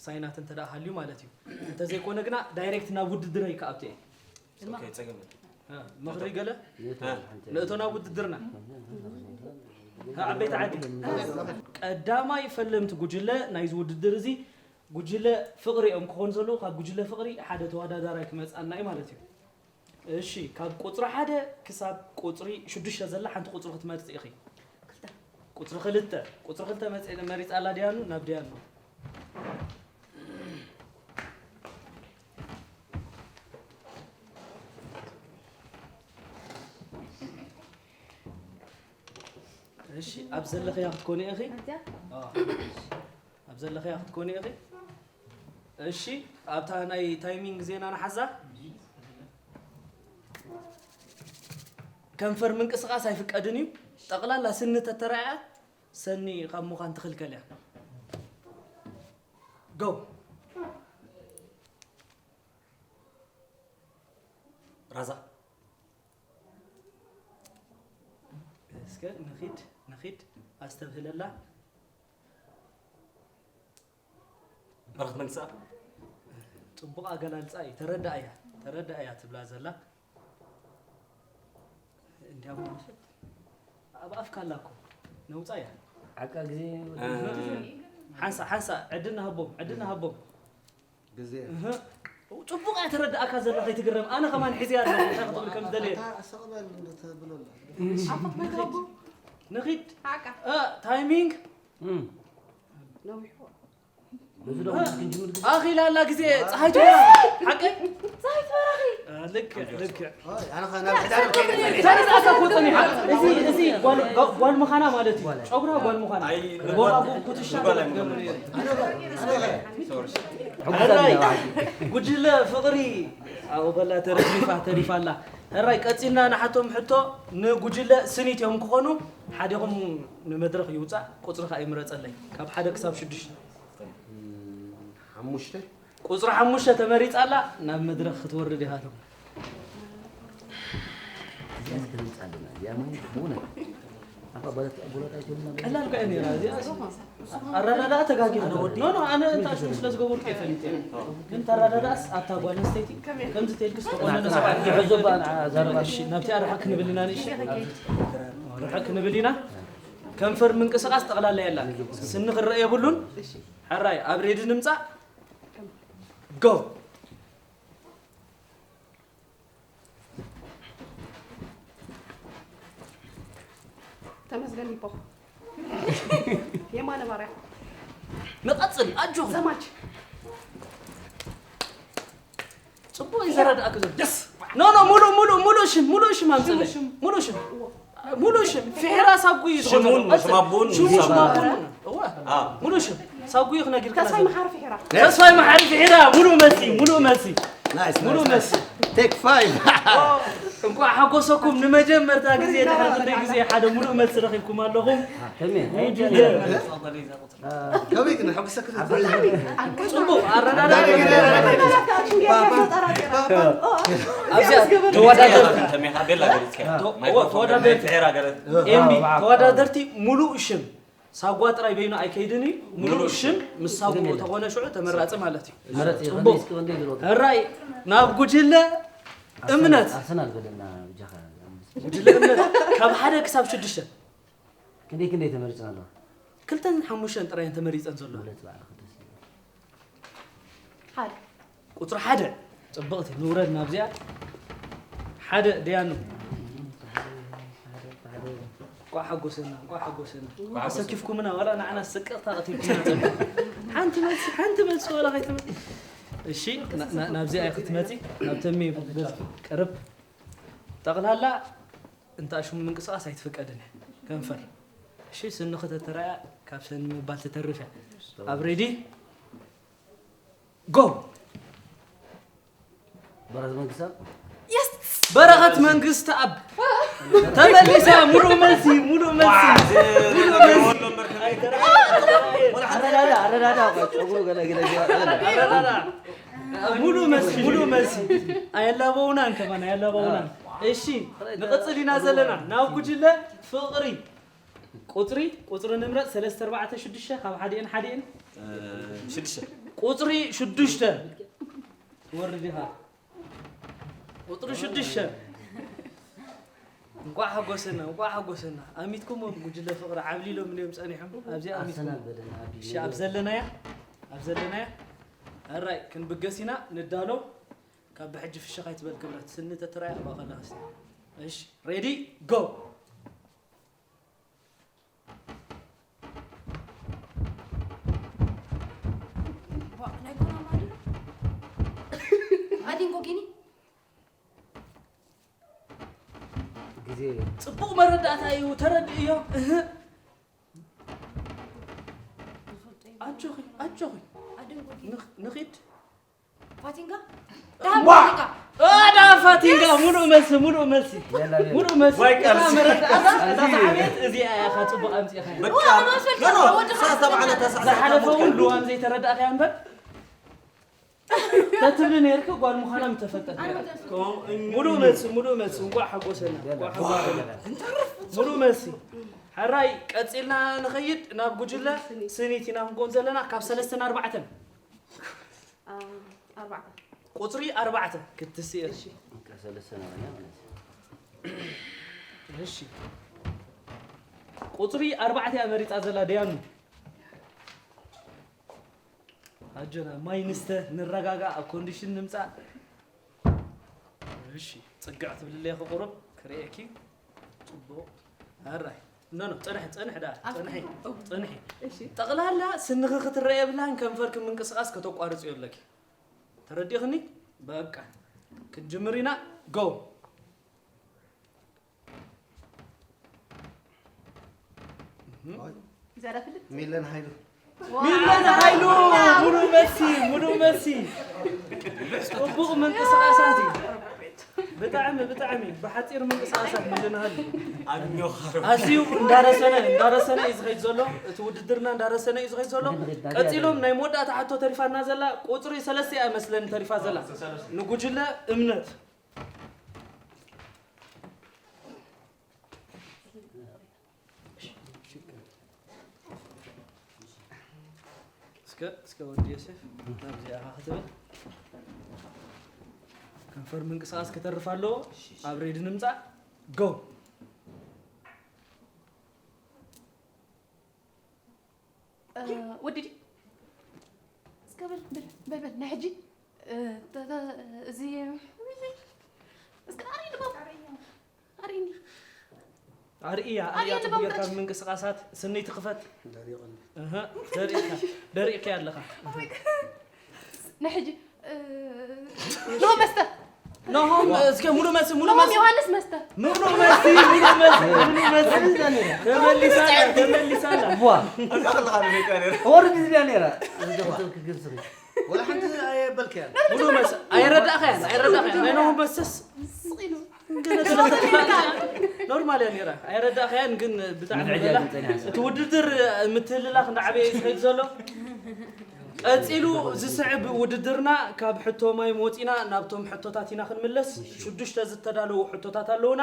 ሳይናት እንተ ደኣ ሃልዩ ማለት እዩ። እንተዘይኮነ ግና ዳይሬክት ናብ ውድድረይ ክኣቱ እየ። ኦኬ፣ ጸገም የለን። እ፣ ምኽሪ ገለ? እ። ንእቶ ናብ ውድድርና። እ፣ ዓበይቲ ዓዲ። ቀዳማይ ፈለምቲ ጉጅለ ናይዚ ውድድር እዚ ጉጅለ ፍቕሪ እዮም ክኾኑ ዘለዉ። ካብ ጉጅለ ፍቕሪ ሓደ ተወዳዳራይ ክመጽኣና እዩ ማለት እዩ። እሺ፣ ካብ ቁጽሪ ሓደ ክሳብ ቁጽሪ ሽዱሽተ ዘላ ሓንቲ ቁጽሪ ክትመርጺ ኢኺ። ቁጽሪ ክልተ። ቁጽሪ ክልተ መጽ-፣ መሪጻ ኣላ ዲያኑ፣ ናብ ዲያኑ። እሺ፣ ኣብ ዘለኽያ ክትኮኒ ኢኺ። ኣብዚኣ? ኣዎ። ኣብ ዘለኽያ ክትኮኒ ኢኺ። እሺ፣ ኣብታ ናይ ታይሚንግ ዜና ንሓዛ። ከንፈር ምንቅስቓስ ኣይፍቀድን እዩ። ጠቕላላ ስኒ ተተራእያ፣ ሰኒ ካብ ምዃን ትኽልከል እያ። ጎ። ራዛ። እስከ ንኺድ፣ ንኺድ፣ ኣስተብህለላ። በረኸት መንግስትኣብ። ጽቡቕ ኣገላልጻ እዩ። ተረዳእያ፣ ተረዳእያ ትብላ ዘላ። እንዲያው ኣብ ኣፍካ ኣላ እኮ። ነውጻ እያ። ሓቃ ግዜ እ። ሓንሳ፣ ሓንሳ፣ ዕድል ንሃቦም፣ ዕድል ንሃቦም። ግዜ። እህ። ጽቡቕ እያ ተረዳእካ ዘላ፣ ከይትግረም። ኣነ ከማን ሒዘያ ኣለኹ፣ እንታይ ክትብል ከም ዝደለየ። ኣታ ሰቕበል እንዶ ተብሎ ኣሎ። ኣፈት መጋቡ። ንኺድ። ሓቃ። እ፣ ታይሚንግ። እም። ነዊሑ። በዚ ደሞ ክንጅምር ግን ኣኺላ ኣላ ግዜ፣ ጸሓይ ትበራ። ሓቂ? ጸሓይ ትበራኺ። እ፣ ልክዕ፣ ልክዕ። ኦይ፣ ኣነ ኸ ናብ ሕዳር ከይደ ጸኒሐ። ተረዳእካ እኮ ጸኒሓ። እዚ፣ እዚ ጓል፣ ጓል ምዃና ማለት እዩ። ጨጉራ ጓል ምዃና። ኣይ፣ ጎማ ንጓል፣ ኩትሻ ንጓል ኣይምገብር። ገብር። ኣነ ኸ፣ ኣነ ኸ። ሕራይ፣ ጉጅለ ፍቕሪ ኣብኡ ከላ ተረፊፋ፣ ተሪፋ ኣላ። ሕራይ፣ ቀጺልና ንሓቶም ሕቶ ንጉጅለ ስኒት እዮም ክኾኑ። ሓዲኹም ንመድረኽ ይውጻእ፣ ቁጽሪ ከኣ ይምረጸለይ። ካብ ሓደ ክሳብ ሽዱሽተ። ሓሙሽተ። ቁጽሪ ሓሙሽተ ተመሪጻ ኣላ፣ ናብ መድረኽ ክትወርድ ኢኻ። እዚኣ ትገልጽ ኣለና። እዚኣ ማለት ብእውነት ኣባ በለት-፣ በለት ኣይትብልና። ቀላል እኮ እያ ነይራ እዚኣ። ኣረዳድኣ ተጋጊኻ። ኖ፣ ኖ፣ ኣነ እንታይ ሽሙ ስለ ዝገበርኩ እየ ፈሊጠ። ግን ተረዳድኣስ ኣታ ጓል ኣንስተይቲ ከምዚ ተልክስ ተቆነነ ሰብኣይ። ሕዞ በኣ ንዓ ዘረባ። እሺ፣ ናብቲ ኣርሓ ክንብል ኢና ንእሺ። ርሕቅ ክንብል ኢና። ከንፈር ምንቅስቃስ ጠቕላላ የላን። ስኒ ክረአ የብሉን። ሕራይ ኣብ ሬዲ ንምጻእ። ጎ። ተመስገን ይቦ። የማነ ባርያ። ንቐጽል፣ ኣጆኹም። ዘማች። ጽቡቕ እዩ ዘረድኣክ ዘሎ። ደስ። ኖ፣ ኖ፣ ሙሉእ፣ ሙሉእ፣ ሙሉእ ሽም፣ ሙሉእ ሽም ኣምጽእ። ሽም፣ ሽም። ሙሉእ ሽም። እዎ። ሙሉእ ሽም። ፍሒራ ሳጉ እዩ ሽሙን፣ ዝኸውን። ሽም ኣቦን፣ ሽሙ ሽም ኣቦን። ኣቦን። እወ። ኣዎ። ሙሉእ ሽም። ሳጉ እዩ ክነግርካ ተስፋይ ዘሎ። መሓሪ ፍሒራ። ተስፋይ መሓሪ ፍሒራ። ሙሉእ መልሲ፣ ሙሉእ መልሲ። ናይስ፣ ሙሉእ ናይስ፣ መልሲ። ናይስ። ቴክ ፋይቭ። እንኳዕ ሓጎሰኩም። ንመጀመርታ ግዜ ድሕሪ ክንደይ ግዜ ሓደ ሙሉእ መልሲ ረኺብኩም ኣለኹም። ከመይ? ጉጅለ። ከመይ ግን ሓጎሰ ክፍል ጽቡቕ ኣረዳድኣ። ኣብዚኣ ተወዳደርቲ፣ ተሜኻ ቤላ ገለጽካ። ተ-፣ ማይክሮፎን ተወዳደርቲ። ገለጽካ። ኤምቢ፣ ተወዳደርቲ ሙሉእ ሽም ሳጓ ጥራይ በይኑ ኣይከይድን እዩ። ሙሉእ ሙሉእ ሽም ምስ ሳጉኡ ተኾነ ሽዑ ተመራጺ ማለት እዩ። መረጽ እዩ። ጽቡቕ። ክንደይ እስኪ ክንደይ ዝሮጥ? ሕራይ ናብ ጉጅለ እምነት። ኣርሰናል በለና ብጃኻ። ጉጅለ እምነት ካብ ሓደ ክሳብ ሽዱሽተ። ክንደይ ክንደይ ተመሪጽና ኣለዋ? ክልተን ሓሙሽተን ጥራይ ተመሪፀን ዘሎ። ማለት ባዕልኻ ደስ ይብል። ሓደ ቁፅሪ ሓደ። ፅብቕቲ፣ ንውረድ ናብዚኣ። ሓደ ደያኑ። እንቋዕ ሓጎሰና፣ እንቋዕ ሓጎሰና። ኣሰኪፍኩምና፣ ዋላ ንዓና ስቅቕታ ቀቲልኩምና። ሓንቲ መልሲ፣ ሓንቲ መልሲ ዋላ ከይተመ-፣ እሺ፣ ና-፣ ና-፣ ናብዚኣ ክትመፂ፣ ናብ ተሚ ቀርብ። ጠቕላላ እንታሽሙ ምንቅስቓስ ኣይትፍቀድን እያ። ከንፈር። እሺ፣ ስንኺ ተተራእያ ካብ ሰኒ ምባል ትተርፍ እያ። ኣብ ሬዲ ጎ። በረኸት መንግስታብ በረኸት መንግስት ኣብ ተመሊሳ። ሙሉእ መልሲ፣ ሙሉእ መልሲ፣ ሙሉእ መልሲ። ኣረዳዳ ኣረዳዳ ጨጉሩ ገለ ገለ ኣረዳዳ። ሙሉእ መልሲ፣ ሙሉእ መልሲ። ኣየላበውናን ከማን ኣየላበውናን። እሺ፣ ንቕፅል ኢና ዘለና ናብ ጉጅለ ፍቕሪ። ቁፅሪ ቁፅሪ ንምረፅ። ሰለስተ ኣርባዕተ ሽዱሽተ ካብ ሓዲእን ሓዲእን። ሽዱሽተ ቁፅሪ ሽዱሽተ ትወርድ ኢኻ። ቁፅሪ ሽዱሽተ። እንቋዕ ሓጎሰና፣ እንቋዕ ሓጎሰና። ኣሚትኩሞም ጉጅለ ፍቕሪ ዓብሊሎም እዮም ጸኒሖም። ኣብዚ ኣሚትኩም። ኣሰናበደና ኣቢ እሺ፣ ኣብ ዘለናያ፣ ኣብ ዘለናያ። ኣራይ ክንብገስ ኢና፣ ንዳሎ። ካብ ብሕጂ ፍሽኽ ኣይትበል ክብረት። ስኒ ተትራይ ኣባኻ ዳስ። እሺ፣ ሬዲ ጎ። ዋ ናይ ኮና ማዲ ኣዲን ጎጊኒ ግዜ ጽቡቕ መረዳእታ እዩ፣ ተረድእዮ። እህ ኣጆኺ ኣጆኺ ኣዲን ጎጊኒ ንኽ- ንኺድ። ፋቲንጋ ዋ! ኣዳ ፋቲንጋ ሙሉእ መልሲ ሙሉእ መልሲ ሙሉእ መልሲ። ወይ ቃል እታ ሲ- መረዳእታ እታ ዝዓበየት እዚኣ ኢኻ ጽቡቕ ኣምጺእኻ። በቃ ማስፈልጣ ኖ፣ ኖ፣ ወዲ ሰዓት ተባዕለ፣ እታ ሰዓት ዝሓለፈ እውን ተባዕለ። ልዋም ዘይተረዳእካ እያ እምበር ተትብሊ ነርኪ ጓል ምዃና ምተፈጠት ነይራ። ሙሉእ መልሲ ሙሉእ መልሲ። እንቋዕ ሓጎሰና እንቋዕ ሓጎሰና። ሙሉእ መልሲ። ሕራይ ቀጺልና ንኸይድ ናብ ጉጅለ ስኒት ኢና ክንከውን ዘለና ካብ ሰለስተን ኣርባዕተን። ኣርባዕተ ቁፅሪ ኣርባዕተ ክትስእር። ሰለስተ ነበርና ማለት እዩ። እሺ ቁፅሪ ኣርባዕተ እያ መሪፃ ዘላ ደያኑ። ኣጆና ማይ ንስተ ንረጋጋእ ኣብ ኮንዲሽን ንምፃእ። እሺ ፅግዕ ትብልለይ ክቁሩብ ክርእየኪ። ፅቡቕ ኣራይ ኖ ኖ ፅንሒ ፅንሒ ዳ ፅንሒ ፅንሒ። ጠቕላላ ስንኺ ክትረአ የብላን ከንፈርኪ ምንቅስቓስ ከተቋርፅዮ ኣለኪ። ተረዲእኽኒ? በቃ ክንጅምር ኢና። ጎ። ሚለን ሃይሉ ሚለን ሃይሉ ሙሉእ መልሲ ሙሉእ መልሲ። ጽቡቕ ምንቅስቓሳት እዩ። ብጣዕሚ ብጣዕሚ ብሓጺር ምንቅስቓሳት ሚለን ሃይሉ ኣዝዩ እንዳረሰነ እንዳረሰነ እዩ ዝኸይድ ዘሎ። እቲ ውድድርና እንዳረሰነ እዩ ዝኸይድ ዘሎ። ቀጺሎም ናይ መወዳእታ ሕቶ ተሪፋና ዘላ ቁጽሪ ሰለስተ እያ መስለኒ ተሪፋ ዘላ ንጉጅለ እምነት። እስከ እስከ ወዲ ዮሴፍ ናብዚኣ ክትብል ከንፈር ምንቅስቃስ ክተርፍ ኣለዎ። ኣብ ሬዲ ንምጻእ ጎ። ወዲ ዲ እስከ በል በል በል በል ናይ ሕጂ እዚ እስከ ኣርእይ ልቦም ኣርእይኒ ኣርእያ ኣርእያ ጽቡቅ ጌርካ ምንቅስቃሳት ስነይ ትኽፈት። ደሪቕኒ። እህ ደሪቕካ ደሪቕካ ኣለኻ። ናይ ሕጂ ኖ መስተ ኖሆም እስከ ሙሉ መሲ ሙሉ መሲ ዮሃንስ መስተ ሙሉ መሲ ሙሉ መሲ ሙሉ መሲ ተመሊሳ ተመሊሳ ዋ እዛ ከለኻ ንሪእካ ነይረ ወርድ ዝብያ ነይራ ወላ ሓንቲ ኣየበልካያን ሙሉ መሲ ኣይረዳእካያን ኣይረዳእካያን ናይ ኖሆም መስተስ ኖርማል እያ ነይራ ኣይረዳእካያን ግን ብጣዕሚ ምድዕጃ በላ ግን ጸኒሓ እቲ ውድድር ምትህልላኽ እንዳዓበየ እዩ ዝኸይድ ዘሎ ቀፂሉ ዝስዕብ ውድድርና ካብ ሕቶ ማይ ወፂና ናብቶም ሕቶታት ኢና ክንምለስ ሽዱሽተ ዝተዳለዉ ሕቶታት ኣለዉና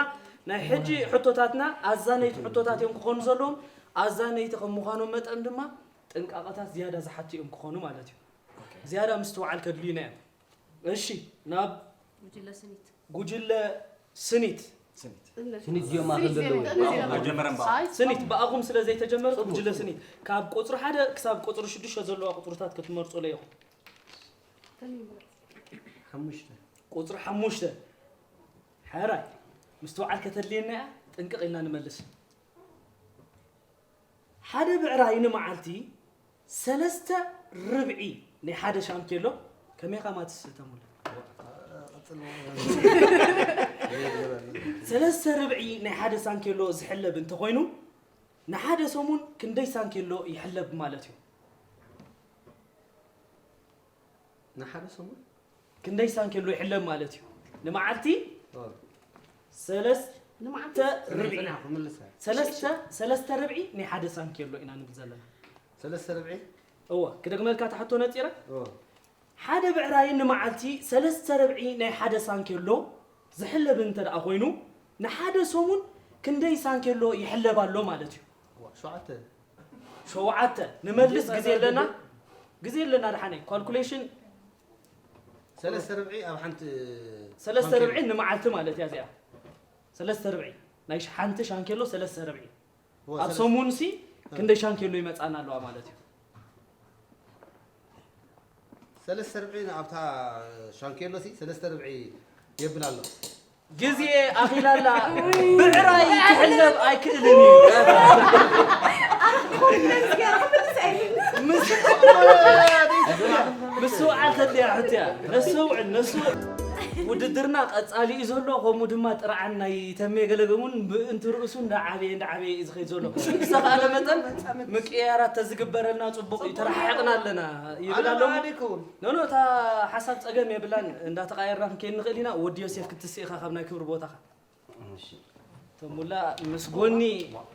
ናይ ሕጂ ሕቶታትና ኣዛነይቲ ሕቶታት እዮም ክኾኑ ዘለዎም ኣዛነይቲ ከም ምዃኖም መጠን ድማ ጥንቃቐታት ዝያዳ ዝሓቱ እዮም ክኾኑ ማለት እዩ ዝያዳ ምስትውዓል ከድልዩና እዮም እሺ ናብ ጉጅለ ስኒት ጉጅለ ስኒት ስኒት። ስኒት ዚኦም ማእኸል ዘለዉ እዮም። መጀመርያ እምበኣር። ስኒት ብኣኹም ስለ ዘይተጀመረት ጉጅለ ስኒት ካብ ቁፅሪ ሓደ ክሳብ ቁፅሪ ሽዱሽተ ዘለዋ ቁፅርታት ክትመርፁ ለይኹም። ሓሙሽተ። ቁፅሪ ሓሙሽተ። ሕራይ ምስትውዓል ከተድልየና እያ። ጥንቅቕ ኢልና ንመልስ። ሓደ ብዕራይ ንመዓልቲ ሰለስተ ርብዒ ናይ ሓደ ሻንኬሎ ከመይ ኢኻ ማትስ ተሙለ? ሰለስተ ርብዒ ናይ ሓደ ሳንኬሎ ዝሕለብ እንተኾይኑ ንሓደ ሰሙን ክንደይ ሳንኬሎ ይሕለብ ማለት እዩ? ንሓደ ሰሙን ክንደይ ሳንኬሎ ይሕለብ ማለት እዩ? ንመዓልቲ ሰለስተ ርብዒ ክምልሳ ሰለስተ ሰለስተ ርብዒ ናይ ሓደ ሳንኬሎ ኢና ንብል ዘለና። ሰለስተ ርብዒ እወ ክደግመልካ ትሕቶ ነፂረ ኦ፣ ሓደ ብዕራይ ንመዓልቲ ሰለስተ ርብዒ ናይ ሓደ ሳንኬሎ ዝሕለብ እንተ ደኣ ኮይኑ ንሓደ ሰሙን ክንደይ ሳንኬሎ ይሕለብ ኣሎ ማለት እዩ? ዋ፣ ሸውዓተ ሸውዓተ ንመልስ ግዜ ኣለና ግዜ ኣለና ደሓነይ ካልኩሌሽን ሰለስተ ርብዒ ኣብ ሓንቲ ሰለስተ ሻንኬሎ። ርብዒ ንመዓልቲ ማለት እያ እዚኣ ሰለስተ ርብዒ ናይ ሽ- ሓንቲ ሻንኬሎ ሰለስተ ርብዒ ኦ፣ ኣብ ሰለስተ- ሰሙን ሲ ክንደይ ሻንኬሎ ይመፃና ኣለዋ ማለት እዩ ሰለስተ ርብዒ ኣብታ ሻንኬሎ ሲ ሰለስተ ርብዒ የብል ኣሎ። ግዜ ኣኺላላ ብዕራይ ክሕለብ ኣይክእልን እዩ። ምስ- ምስውዓል ተድልያ ሕቶ እያ። ነስተውዕል ነስተውዕል። ውድድርና ቀጻሊ እዩ ዘሎ። ከምኡ ድማ ጥርዓን ናይ ተሜ ገለገሙን ምእንቲ ርእሱ እንዳዓበየ እንዳዓበየ እዩ ዝኸይድ ዘሎ። ብዝተኻእለ መጠን ምቅያራት ተዝግበረልና ጽቡቕ እዩ። ተረሓሒቕና ኣለና ይብል ኣሎ። ኖ ኖ እታ ሓሳብ ጸገም የብላን። እንዳተቓየርና ክንከይድ ንኽእል ኢና። ወዲ ዮሴፍ ክትስእ ኢኻ ካብ ናይ ክብሪ ቦታኻ። ተሙላ ምስ ጎኒ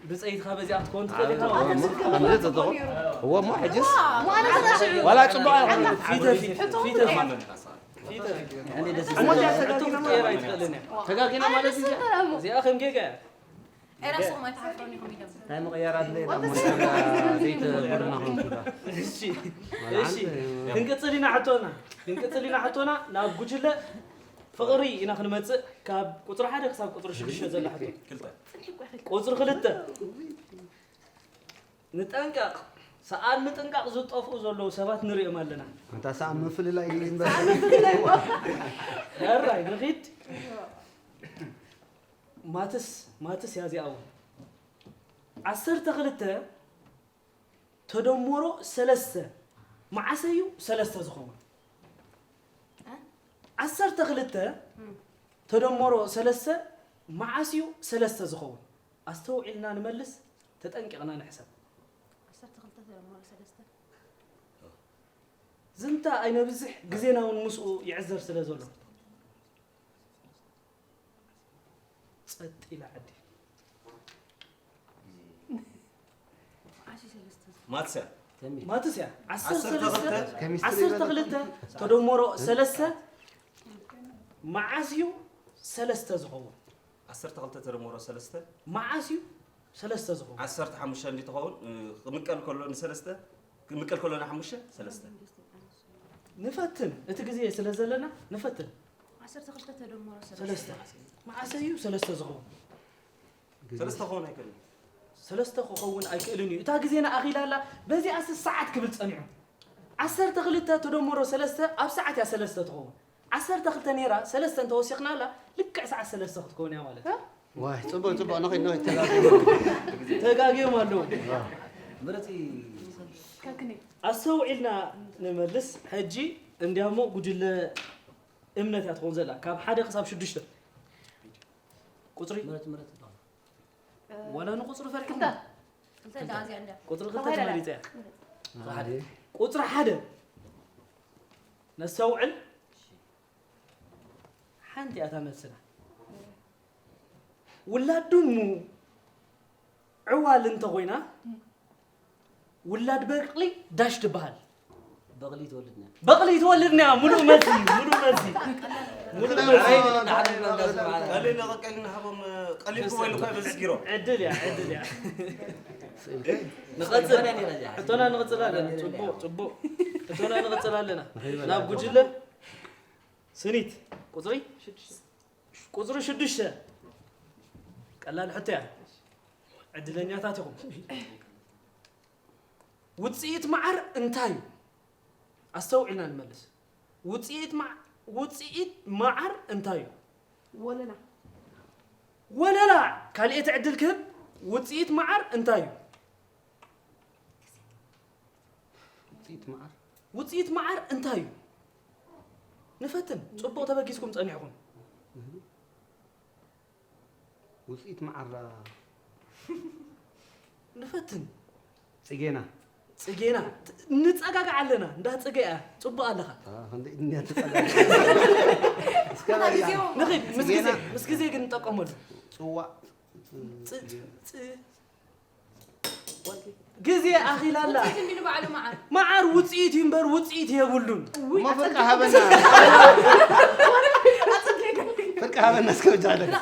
ብጸይትካ በዚኣ ክትከውን ትኽእል ኢኻ። እዎ እሞ ሕጅስ ዋላ ጽቡቕ ኣይኮነን። ፊተ ፊት ፊተ ፊት ፊተ ፊት ሕቶ ክትቀየር ኣይትኽእልን እያ። ተጋጊና ማለት እዩ። እዚኣ ከም ጌጋ እያ። ኤራሶም ኣይትሓፍሮን ኢኹም ኢሎም። ናይ ምቕያር ኣድለ ኢና እሞ ዘይትጎድና ኮንኩ ዳ። እሺ እሺ ክንቅጽል ኢና ሕቶና ክንቅጽል ኢና ሕቶና ናብ ጉጅለ ፍቕሪ ኢና ክንመጽእ ካብ ቁጽሪ ሓደ ክሳብ ቁጽሪ ሽዱሽተ ዘላ ሕቶ። ቁጽሪ ክልተ ንጠንቀቕ ሰኣን ምጥንቃቕ ዝጠፍኡ ዘለዉ ሰባት ንሪኦም ኣለና። ኣንታ ሰኣን ምፍልላይ እዩ እምበር ሕራይ ንኺድ ማትስ ማትስ እያ እዚኣ እውን ዓሰርተ ክልተ ተደመሮ ሰለስተ መዓሰ እዩ ሰለስተ ዝኸውን? ዓሰርተ ክልተ ተደመሮ ሰለስተ መዓስ እዩ ሰለስተ ዝኸውን? ኣስተውዒልና ንመልስ፣ ተጠንቂቕና ንሕሰብ። ዓሰርተ ክልተ ተደመሮ ሰለስተ ዝንታ ኣይነብዝሕ፣ ግዜና እውን ምስኡ ይዕዘር ስለ ዘሎ። ጸጥ ኢላ ዓዲ። ዓሰርተ ሰለስተ ማትስ እያ። ማትስ እያ። ዓሰርተ ሰለስተ ኬሚስትሪ ዓሰርተ ክልተ ተደመሮ ሰለስተ መዓስ እዩ ሰለስተ ዝኸውን? ዓሰርተ ክልተ ተደመሮ ሰለስተ መዓስ እዩ ሰለስተ ዝኸውን? ዓሰርተ ሓሙሽተ እንዲ ትኸውን እ፣ ክምቀል ከሎ ንሰለስተ ክምቀል ከሎ ንሓሙሽተ ሰለስተ ንፈትን እቲ ግዜ ስለ ዘለና ንፈትን። ዓሰርተ ክልተ ተደመሮ ሰለስተ መዓስ እዩ ሰለስተ ዝኸውን? ሰለስተ ክኸውን ኣይክእልን። ሰለስተ ክኸውን ኣይክእልን እዩ። እታ ግዜና ኣኺላ ኣላ። በዚኣስ ሰዓት ክብል ጸኒሑ። ዓሰርተ ክልተ ተደመሮ ሰለስተ ኣብ ሰዓት እያ ሰለስተ ትኸውን። ዓሰርተ ክልተ ነይራ ሰለስተ እንተወሲኽናላ ልክዕ ሰዓት ሰለስተ ክትከውን እያ ማለት እዩ። ዋይ ጽቡቕ ጽቡቕ ንኺድ ንኺድ ተጋገ ተጋግዮም ኣለዉ። ምረፂ ኣስተውዒልና ንመልስ። ሕጂ እንዲያሞ ጉጅለ እምነት እያ ትኸውን ዘላ ካብ ሓደ ክሳብ ሽዱሽተ ቁፅሪ ምረፂ ምረፂ ዋላ ንቁፅሪ ፈሪሕኩም ክልተ ደኣ እዚኣ እንዳ ቁፅሪ ክልተ ተመሪፀ እያ። ቁፅሪ ሓደ ነስተውዕል። ሓንቲ እያ እታ መልስና። ውላድ ድሙ ዕዋል እንተኾይና ውላድ በቅሊ ዳሽ ትበሃል። በቕሊ ትወልድና በቕሊ ትወልድና እያ። ሙሉእ መልሲ ሙሉእ መልሲ ሙሉእ መልሲ። ቀሊል ንቐቀል ንሃቦም ቀሊል ክወይሉ ካብ ዝስጊሮ ዕድል እያ ዕድል እያ። ንቐጽል ሕቶና ንቐጽል ኣለና። ጽቡቕ ጽቡቕ ሕቶና ንቐጽል ኣለና። ናብ ጉጅለ ስኒት ቁጽሪ ቁጽሪ ሽዱሽተ ቀላል ሕቶ እያ። ዕድለኛታት ኢኹም። ውፅኢት መዓር እንታይ እዩ? ኣስተውዒልና ንመልስ። ውፅኢት መዓ-፣ ውፅኢት መዓር እንታይ እዩ? ወለላ። ወለላ። ካልኤቲ ዕድል ክህብ። ውፅኢት መዓር እንታይ እዩ? ውፅኢት መዓር። ውፅኢት መዓር እንታይ እዩ? ንፈትን። ፅቡቕ ተበጊስኩም ፀኒሕኩም። ውፅኢት መዓር። ንፈትን። ፅጌና። ፅጌና። ንፀጋጋዕ ኣለና። እንዳ ፅገ እያ። ፅቡቕ ኣለኻ። አ፣ ክንደይ እንድያ ትፀጋ። እስከ በላ። ንኺድ። ምስ ግዜ፣ ፅጌና። ምስ ግዜ ግን ንጠቀመሉ። ፅዋዕ። ፅ-፣ ፅ-፣ ግዜ ኣኺላላ። ውፅኢት እንዲሉ ባዕሉ መዓር። መዓር ውፅኢት እዩ እምበር ውፅኢት የብሉን። እሞ ፍርቂ ሃበና። ፍርቂ ሃበና እስከ በጃ ኣለካ።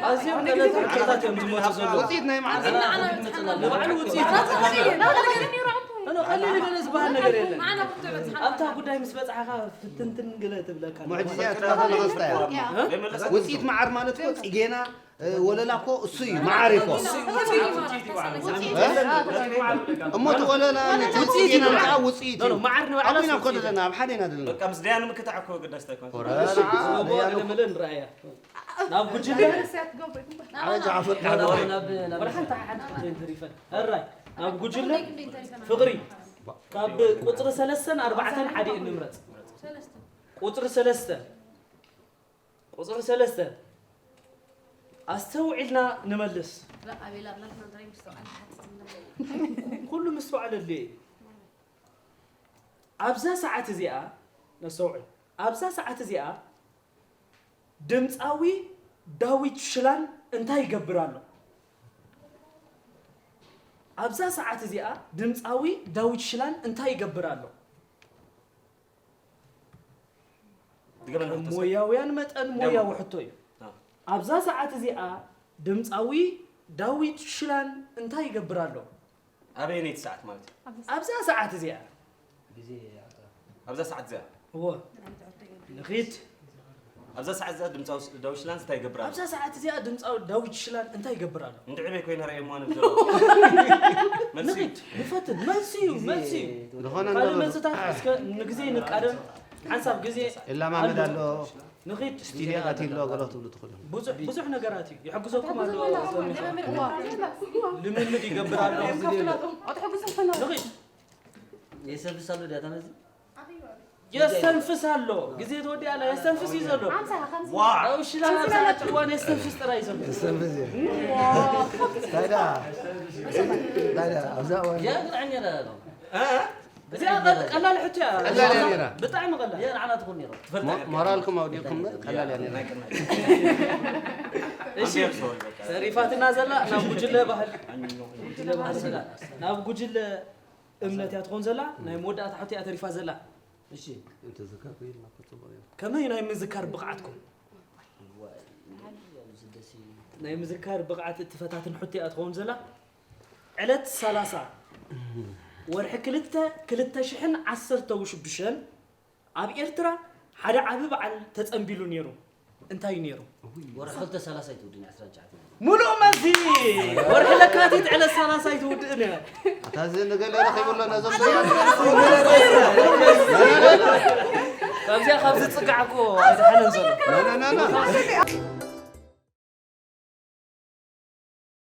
ኣዝዮም ቀለልቲ ሕቶታት እዮም ዝመፁ ዘለዉ። ውፅኢት ናይ መዓር። ንባዕሉ ውፅኢት። ኖ፣ ኖ፣ ቀሊል ገለ ዝበሃል ነገር የለን። ኣብታ ጉዳይ ምስ በፃሕኻ ፍትንትን ገለ ትብለካ። ሙዕጅዝያ ትባሃል ንኸስታ እያ። ውፅኢት መዓር ማለት እኮ ፅጌና፣ እ፣ ወለላ እኮ እሱ እዩ፣ መዓር እኮ። እሞ እቲ ወለላ ነቲ ፅጌና ከዓ ውፅኢት እዩ። መዓር ንባዕላ ኣብና እኮ ውፅኢት እዩ። ዘለና፣ ኣብ ሓደ ኢና ዘለና። በቃ ምስ ደያኑ ምክታዕ እኮ ኣገዳሲ ኣይኮነን። ወረ እሺ፣ ንዓ፣ እሞ ደያኑ ንምልን ርኣያ። ናብ ጉጅለ ዓበጃ ዓፈር ናብ ናብ ናብ ወላ ሓንቲ ሓንቲ ክትሪፈን። ሕራይ፣ ናብ ጉጅለ ፍቕሪ ካብ ቁፅሪ ሰለስተን ኣርባዕተን ሓደ እንምረፅ። ቁፅሪ ሰለስተ፣ ቁፅሪ ሰለስተ ኣስተውዒልና ንመልስ። ኣቤላ ብላትና እንታይ ምስተውዓል ሓትት ኩሉ ምስተውዓል ኣድልዮ እዩ። ኣብዛ ሰዓት እዚኣ ነስተውዕል። ኣብዛ ሰዓት እዚኣ ድምፃዊ ዳዊት ሽላን እንታይ ይገብር ኣሎ? ኣብዛ ሰዓት እዚኣ ድምፃዊ ዳዊት ሽላን እንታይ ይገብር ኣሎ? ድገመልና ሕቶ እስከ። ሞያውያን መጠን ሞያዊ ሕቶ እዩ። ኣዎ። ኣብዛ ሰዓት እዚኣ ድምፃዊ ዳዊት ሽላን እንታይ ይገብር ኣሎ? ኣበየነይቲ ሰዓት ማለት እዩ? ኣብዛ ሰዓት እዚኣ ግዜ ኣብዛ ሰዓት እዚኣ እዎ ንኺድ ኣብዛ ሰዓት እዚኣ ድምፃዊ ዳዊት ሽላንስ እንታይ ይገብር ኣሎ? ኣብዛ ሰዓት እዚኣ ድምፃዊ ዳዊት ሽላን እንታይ ይገብር ኣሎ? እንድዒ በይ ኮይነ ረእየ እሞ ነብዘሎ መልሲ ንኺድ ንፈትን። መልሲ እዩ፣ መልሲ እዩ። ዝኾነ ካልእ እንዶ መልስታት እስከ ንግዜ ንቃደም። ሓንሳብ ግዜ ይለማመድ ኣሎ። ንኺድ ስቱድዮ ኣትዩ ኣሎ ገለ ክትብሉ ትኽእሉ። ብዙሕ ብዙሕ ነገራት እዩ ይሕግዘኩም ኣሎ። ልምምድ ይገብር ኣሎ። ንኺድ የሰብስ ኣሎ ድያ ተመዚ የስተንፍስ ኣሎ። ግዜ ተወዲኣ ኣላ። የስተንፍስ እዩ ዘሎ። ዋዕ ዳዊት ሽላን ኣብዛ እዋን የስተንፍስ ጥራይ እዩ ዘሎ። የስተንፍስ እዩ። ታዲያ ታዲያ ኣብዛ እዋን ያ ግን ዕኛ ዳሎ እዚኣ ቀ-፣ ቀላል ሕቶ እያ። ቀላል እያ ነይራ። ብጣዕሚ ቀላል። ያ ንዓና ትኹን ነይሩ ሞ-፣ ሞራልኩም ኣውዲቕኩም ቀላል እያ ነይራ። እሺ፣ ተሪፋትና ዘላ ናብ ጉጅለ ባህል፣ ጉጅለ ባህል ዘላ፣ ናብ ጉጅለ እምነት እያ ትኾን ዘላ። ናይ መወዳእታ ሕቶ እያ ተሪፋ ዘላ። እሺ፣ እንተዘካርኩ ኢልና እኮ ጽቡቕ እዩ። ከመይ ናይ ምዝካር ብቕዓትኩም? ናይ ምዝካር ብቕዓት እትፈታትን ሕቶ እያ ትኸውን ዘላ። ዕለት ሰላሳ ወርሒ ክልተ ክልተ ሽሕን ዓሰርተ ሽዱሽተን ኣብ ኤርትራ ሓደ ዓቢ በዓል ተጸንቢሉ ነይሩ። እንታይ ነይሩ? ወርሒ ክልተ ሰላሳ ኣይትውድን ዕስራን ትሽዓተን ሙሉእ መልሲ! ወርሒ ለካቲት ዕለት ሰላሳ ኣይትውድእን እያ። ኣታ እዚ ንገለ ረኺቡ ኣሎ ነዞም ደያኑ። ካብዚኣ ካብ ዝጽጋዕ እኮ ኣይተሓለን ዘሎ። ና፣ ና፣ ና፣ ና።